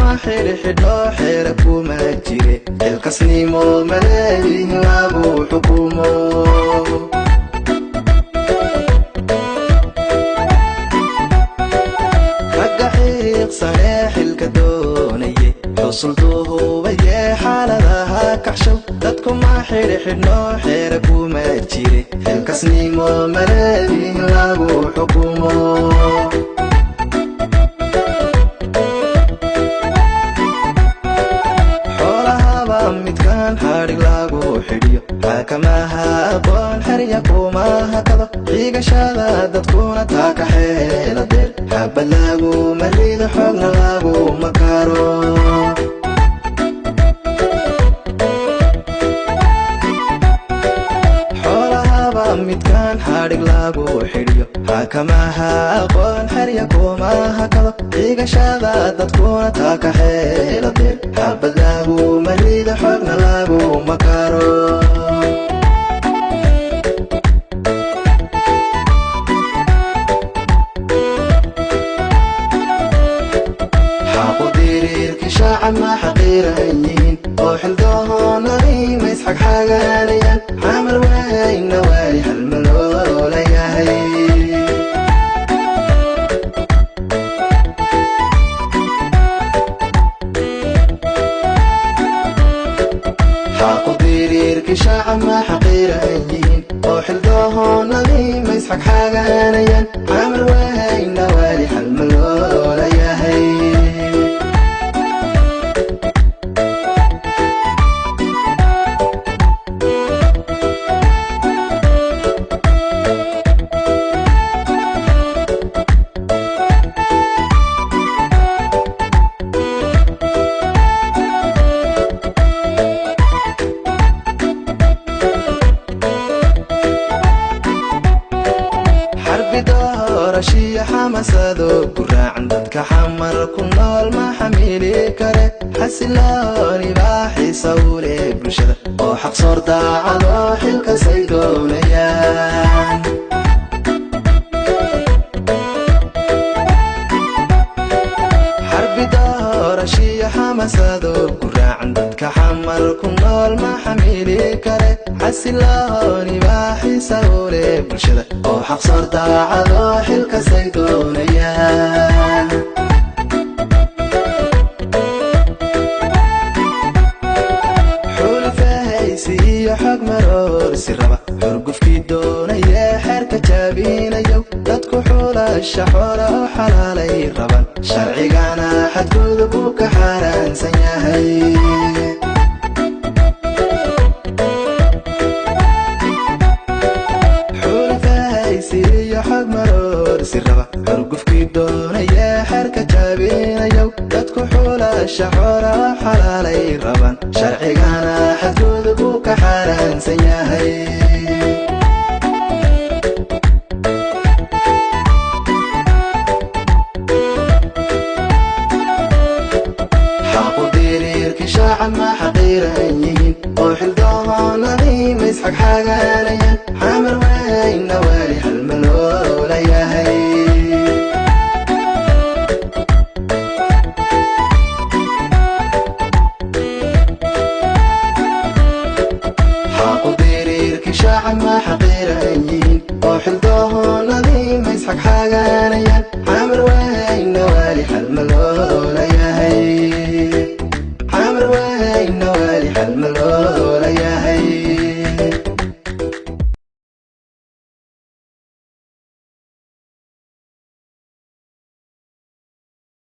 ma xidhxidho xeera kuma jire, xilkasnimo maleeyihin lagu xukumo. Ragga xiiqsanee xilka doonaye, xusulduhubaye xaaladaha kaxshow. Dadku ma xidhxidhno xeera kuma jire, xilkasnimo maleeyihin lagu xukumo. Xoolahaba midkaan xadhig lagu xidhiyo, xakamaha aqoon xerya kuma hakado. Xiigashada dadkuna taa ka xeela deer, xabad laguma rido, xoogna laguma karo. Xoolahaba midkaan xadhig lagu xidhiyo, xakamaha aqoon xerya kuma hakado. Xiigashada dadkuna taa ka xeela deer, xabad laguma rido, xoogna laguma karo. Xaqu diriirki shaaca ma xaqiiran yihiin, oo xildoonadii ma isxagxaganayaan? Xamar wayna wali halma loola yahay. Xaqu diriirki shaaca ma xaqiiran yihiin, oo xildoonadii ma isxagxaganayaan? Xamar wayna wali halma loola yahay. Xarbi doorashiyo xamasado guraacan, dadka Xamar ku nool ma xamili kare. Xasilooni baa xiisa u leh bulshada, oo xaqsoor daacado xilkasay doonayaan. Xarbi doorashiyo xamasado guraacan, dadka Xamar ku nool ma xamili kare. Xasilooni baa xiisa u leh bulshada, oo xaqsoor daacado xilkasay doonayaan. Xulufahaysi iyo xog maroorsi raba, xurgufkii doonaye xeerka jaabinayow. Dadku xulasha xoola oo xalaalay raban, sharcigana xadgudub uu ka xaaraansan yahay. Xulufahaysi iyo xog maroorsi raba, xurgufkii doonaye xeerka jaabinayow. Dadku xulasha xoola oo xalaalay raban, sharcigana xadgudub uu ka xaaraansan yahay. Xaqu diriirki shaaca ma xaqiiran yihiin, oo xildoonadii ma isxagxaganayaan? Xamar wayna wali halma loola yahay. Xaqu diriirki shaaca ma xaqiiran yihiin, oo xildoonadii ma isxagxaganayaan? Xamar wayna wali halma loola yahay. Xamar wayna wali halma